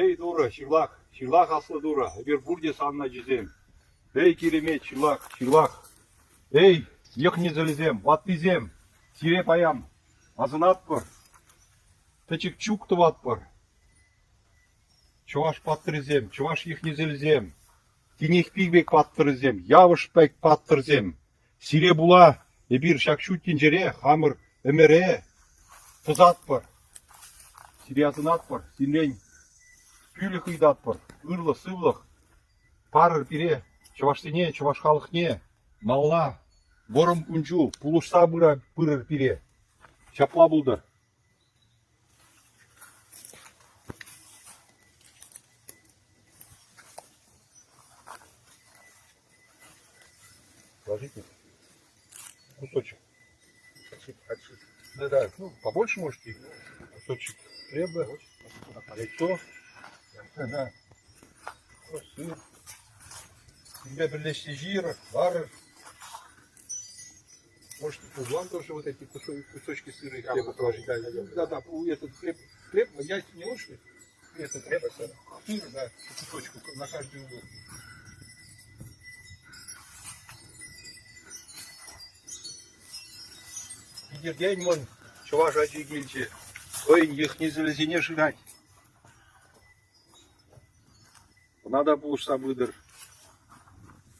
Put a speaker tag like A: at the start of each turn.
A: Эй, Турӑ, ҫырлах, ҫырлах, аслӑ Турӑ, эпир пурте санӑн ачисем. Эй, киремет, ҫырлах, ҫырлах. Эй, йӑх-несӗлӗсем, ваттисем, сире паян асӑнатпӑр, пӗчӗк чӳк тӑватпӑр. Чӑваш паттӑрӗсем, чӑваш йӑх-несӗлӗсем, Тинехпи пек паттӑрсем, Явӑш пек паттӑрсем, сире пула эпир ҫак ҫут тӗнчере хамӑр ӗмӗре тӑсатпӑр, сире асӑнатпӑр, сиртен пӳлӗх ыйтатпӑр, ырлӑх-сывлӑх парӑр пире, чӑвашсене, чӑваш халӑхне малалла вӑрӑм кун-ҫул пулӑшса пырӑр пире. Ҫапла пултӑр. Ложите кусочек. Да, да, ну, побольше можете. Кусочек хлеба, яйцо, да. Сыр. Пирӗнпе пӗрлешсе ҫийӗр, ларӑр. Может, вам тоже вот эти кусочки сыра и хлеба положить? Да, да, да, этот хлеб, хлеб, яйца не лучше? Этот хлеб, сыр, да, по кусочку на каждый угол. Питӗртен мӑн чӑваш ачи килчӗ, хӑйӗн йӑх-несӗлӗсене шырать. Ӑна та пулӑшса пытӑр.